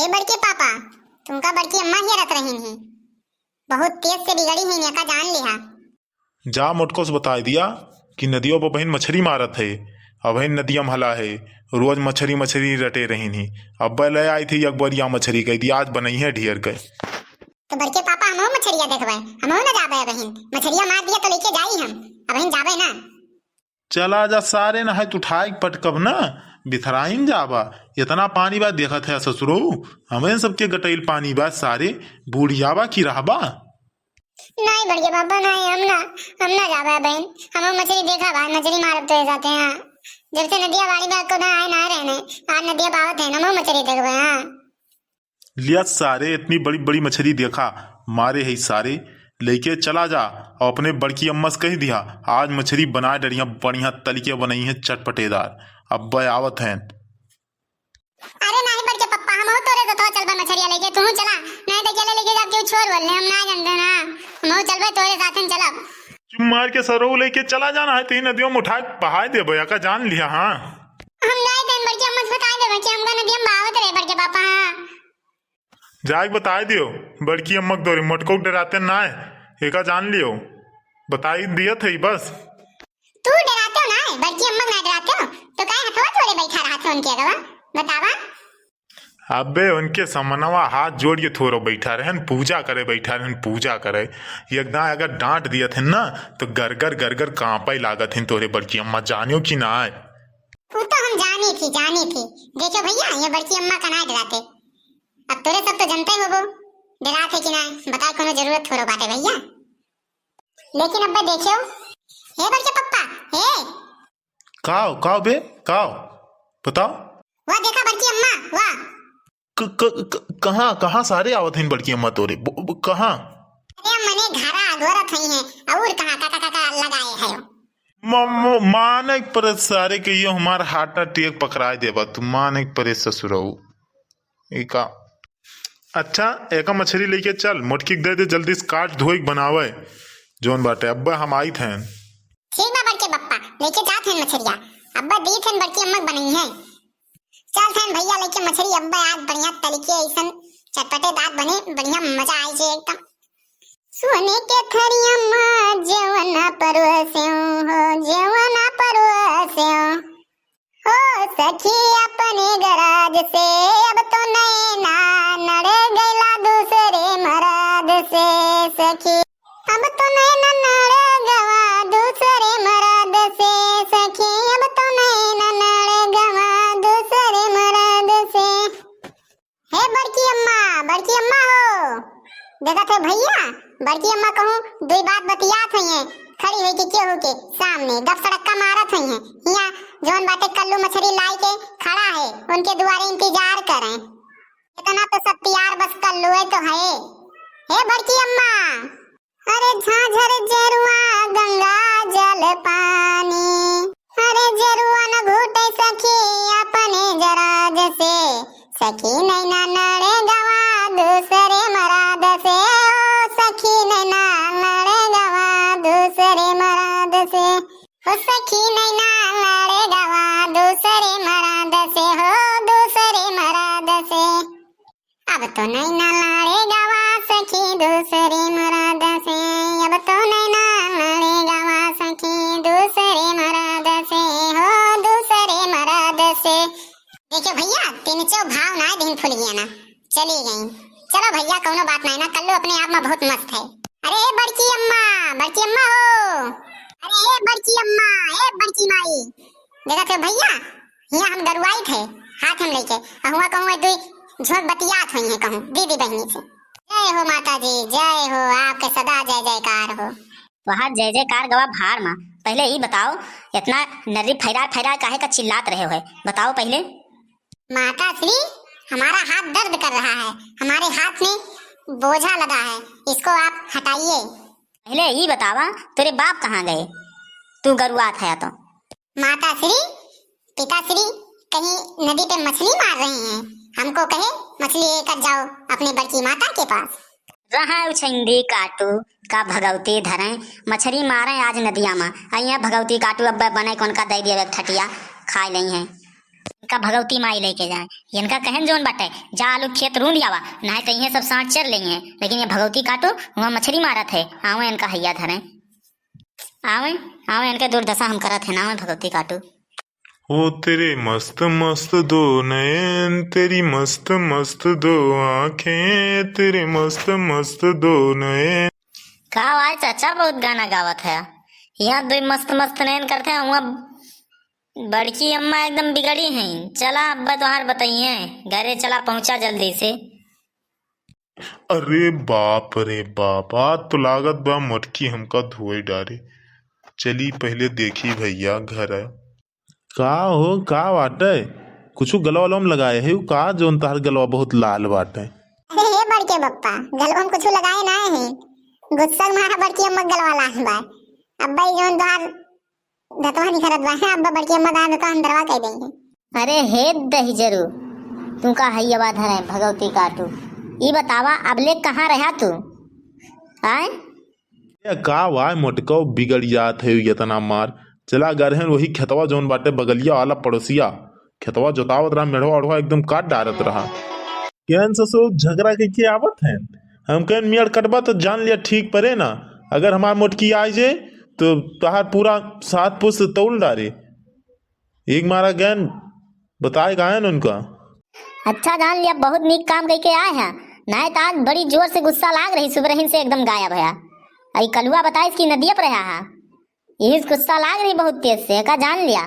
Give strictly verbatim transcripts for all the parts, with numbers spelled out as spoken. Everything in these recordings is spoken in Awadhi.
बड़के पापा, तुमका बड़की अम्मा हेरत रहिन ही, बहुत तेज से बिगड़ी ही, एका जान लिहा। जा मोटको से बताइ दिया कि नदियो पर बहिन मछरी मारत है, अबहिन नदिया में हला है, रोज मछरी मछरी रटे रहिन ही। अब्बे ले आई थी एक बरिया मछरी, कहि दिया आज बनइहे ढेर के। तो बड़के पापा, हमहू मछरिया देखबे, हमहू ना जाबे अबहिन। मछरिया मार दिया तो लेके जाई हम, अबहिन जाबे ना। चला जा सारे, ना है तू उठाए के पटकब ना, बिथराइन जाबा। इतना पानी बा, देखत है ससुरो, हमरे सबके गटइल पानी बा सारे, बूड़ जाबा कि रहबा। नहीं बड़के पापा, नहीं, हम ना, हम ना जाबे बहन, हम मछली देखा बा, मछली मारब तो जाते हैं। जब से नदिया बाड़ी बा, को ना आए ना रहने, आज नदिया पावत है, हम मछली देखबे, हाँ। लिया सारे, इतनी बड़ी बड़ी मछली देखा, मारे है सारे, लेके चला जा और अपने बड़की अम्मा से कहि दिया, आज मछली बनाए डरिया, बढ़िया तलिके बनइहे चटपटेदार। अब्बे आवत हैं। अरे नाही बड़के पप्पा, हमहू तोरे साथवा चलबे मछरिया लेके, तूहू चला, नहीं तो अकेले लेके जाके छोड़ बोल ले, हम ना जानते ना, हमहू चलबे तोरे साथन चलब। चुप मार के सरऊ लेके चला जाना है, तीन नदियों में उठा के बहाए देबे, एका जान लिया, हाँ। हम जाए तन बड़की अम्मा से बताए देबे कि हमका नदिया में बहावत रहे बड़के पापा, हाँ। जाके बताए दियो बड़की अम्मा के तोरे मोटको के डराते ना है, एका जान लियो, बताई दिया था ही बस। तू डराते हो ना, बड़की अम्मा के ना डराते हो, तो काहे हथवा तोरे बैठा रहा था उनके अगवा, बतावा। अबे उनके समनवा हाथ जोड़ के थोरो बैठा रहन, पूजा करे बैठा रहन, पूजा करे। एकदम अगर डांट दिया थे ना, तो गरगर गरगर कांपे लागत हैं तोरे बड़की अम्मा, जानियो कि ना है। वो तो हम जानी थी, जानी थी। देखो भैया, ये बड़की अम्मा का ना डराते। अब तोरे सब तो जनते होबो, डराते कि ना, बताए कोनो जरूरत थोड़ो बाटे भैया। लेकिन अब्बे देखियो, हे बड़के पप्पा, हे। काव, काव बे, काव? बताओ। वाह देखा बड़की अम्मा, वाह। क-, क-, क-, कहाँ, कहाँ सारे आवत हैं बड़की अम्मा तोरे? ब-, ब-, कहाँ? अरे मने घरा अगोरत हई हैं, और कहाँ का, का, का, का लगाए है? म-, म-, माने परे सारे के ये हमार हार्ट अटैक पकड़ाए देबा तू, माने परे ससुरऊ। ई का? अच्छा, एका मछरी लेके चल, मोटकी के दे दे, जल्दी से काट धोई के बनावे, जौन बाटे, अब्बा हम आइत हैं। ठीक बा बड़के बप्पा, लेके जात हैं मछरिया, अब्बा दीत हैं बड़की अम्मा के बनइहे। चल थन भैया लेके मछरी, अब्बा आज बढ़िया तरीके ऐसन चटपटेदार बने, बढ़िया मजा आई जे एकदम। सोने के थरिया मा जेवना परोसेउ हो, जेवना परोसेउ। ओ सखी अपने गराज से, अब तो नैना नड़ गैला दूसरे मराद से। सखी अब तो नैना नड़ गवा दूसरे मराद से। सखी अब तो नैना नड़ गवा दूसरे मराद से। हे बड़की अम्मा, बड़की अम्मा हो, देखत है भैया, बड़की अम्मा कहूँ दुई बात बतियात हुई हैं, खड़ी हुई के केहू के सामने दब सड़क्का मारत हुई हैं। हियाँ जौन बाटे कल्लू मछरी लाई के खड़ा है, उनके दुआरे इंतजार करें। इतना तो सब प्यार बस कल्लू है तो है। हे बड़की अम्मा, अरे झांझर जरुआ गंगा जल पानी, अरे जरुआ न घूटे सखी अपने जराज से। सखी नैना नड़े गवा दूसरे मराद से, ओ सखी नैना नड़े गवा दूसरे मराद से। ओ सखी नैना नड़े गवा दूसरे मराद से, हो दूसरे मराद से। अब तो नैना लाड़े गवा सखी दूसरे मराद से, अब तो नैना लाड़े गवा सखी दूसरे मराद से, हो दूसरे मराद से। देखियो भैया, तीन चौ भाव ना दिन फूल गया ना, चली गई। चलो भैया, कौनो बात नहीं ना, कल्लू अपने आप में बहुत मस्त है। अरे ए बड़की अम्मा, बड़की अम्मा हो, अरे ए बड़की अम्मा, ए बड़की माई, देखा थे भैया, हियाँ हम गरुआई थे, हाथ हम लेके, और हुआ कहूँ दुई झोंक बतियात हुई हैं कहूँ दीदी बहनी से। जय हो माता जी, जय हो, आपके सदा जय जयकार हो। वहाँ जय जयकार गवा भाड़ मा। पहले ई बताओ, इतना नर्री फैरार फैरार काहे का चिल्लात रहे हो है? बताओ पहले। माता श्री, हमारा हाथ दर्द कर रहा है, हमारे हाथ में बोझा लगा है, इसको आप हटाइए। पहले ई बतावा, तेरे बाप कहाँ गए? तू गरुआत है तो। माता श्री, पिता श्री कहीं नदी पे मछली मार रहे हैं, हमको कहे मछली लेकर जाओ अपने बड़की माता के पास। रहा उछंदी काटू का भगवती धरें, मछली मारें आज नदिया मा। अइया भगवती काटू अब बने कौन का दे दिया एक ठटिया खाए लई हैं। इनका भगवती माई लेके जाए। इनका कहन जौन बाटे, जा आलू खेत रूंद आवा, नाहीं तो इहे सब साँड़ चर लेइहैं। लेकिन ये भगवती काटू वहाँ मछरी मारत है, आवे इनका हैया धरे। आवे, आवे इनके दुर्दशा हम करत है, ना आवे भगवती काटू। ओ तेरे मस्त मस्त दो नैन, तेरी मस्त मस्त दो आँखें, तेरे मस्त मस्त दो नैन। का आवाज चाचा बहुत गाना गावत है। यहाँ दो मस्त मस्त नैन करते हैं, वहाँ बड़की अम्मा एकदम बिगड़ी हैं। चला अब्बा तोहार बताइए, घरे चला पहुँचा जल्दी से। अरे बाप रे बाप, आज तो लागत बा मोटकी हमका धोए डारे। चली पहिले देखी भैया घर। का हो, का बाटे? कुछु गलवा वलवा में लगाए है का, जौन तहार गलवा बहुत लाल बाटे? अरे हे बड़के बप्पा, गलवा में कुछु लगाए ना है, गुस्सा में हमारा बड़की अम्मा गलवा लाल बा। अब्बा ई जौन तोहार धतवा निखरत बा, है अब्बा बड़की अम्मा दान तो अंदरवा कह देंगे। अरे हे दहिजरू, तू का हैया बा धरे भगवती काटू, ई बतावा अबले कहाँ रहा तू? आए? ए, का वाय मोटको बिगड़ जात है इतना मार। चला गरहन वही खेतवा जौन बाटे बगलिया वाला पड़ोसिया, खेतवा जोतावत रहा, मेढ़वा ओढ़वा एकदम काट डारत रहा। केन ससुर झगड़ा कइके आवत हैं? हम केन मेड़ कटबा तो जान लिया ठीक परे ना। अगर हमार मोटकी आ जे तो तहार पूरा सात पुस्त तौल डारे। एक मारा गैन बताए गायन उनका। अच्छा जान लिया, बहुत नीक काम कइके आए हैं। नाहीं तो आज बड़ी जोर से गुस्सा लाग रही, सुबरहिन से एकदम गायब है। आई कलुआ बताइस कि नदिया पर रहा है, यही से गुस्सा लाग रही बहुत तेज से, का जान लिया।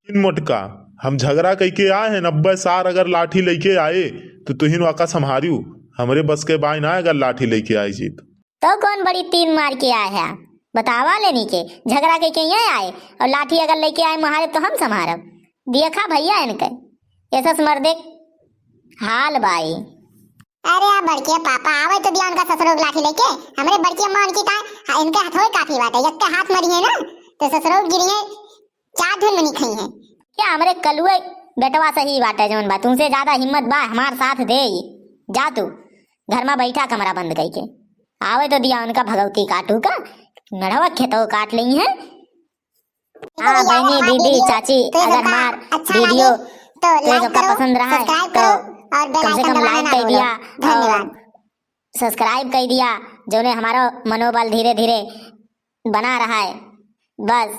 इन मोटका, हम झगड़ा कइके आए हैं, अब्बे सार अगर लाठी लेके आए तो तुहिन वाका संभारियो, हमरे बस के बाय ना अगर लाठी लेके आए जी तो। तो कौन बड़ी तीर मार के आए है? बतावा लेनी के, झगड़ा कइके यहाँ आए और लाठी अगर लेके आए महारे तो हम संभारब। देखा भैया इनके, ऐसा मर्दे हाल बाई। अरे आ बड़के पापा आवे तो दिया उनका ससुरो के लाठी लेके, हमरे बड़की अम्मा उनकी का, हाँ, इनके हथवे काफी बाटे, एक के हाथ मरी है ना तो ससुरो गिरी है, चार धुन मनी खाई है। क्या हमरे कलुए बेटवा सही बाटे जौन बा, तुमसे ज्यादा हिम्मत बा हमार साथ दे, जा तू घर में बैठा कमरा बंद कइके। आवे तो दिया उनका भगवती काटू का, मेढ़वा खेतो काट लेइहैं। हाँ बहनी, दीदी, चाची, अगर हमार video तो सबका पसंद रहा है तो कम से कम like कर दिया और subscribe कर दिया, जौने हमारा मनोबल धीरे धीरे बना रहा है। बस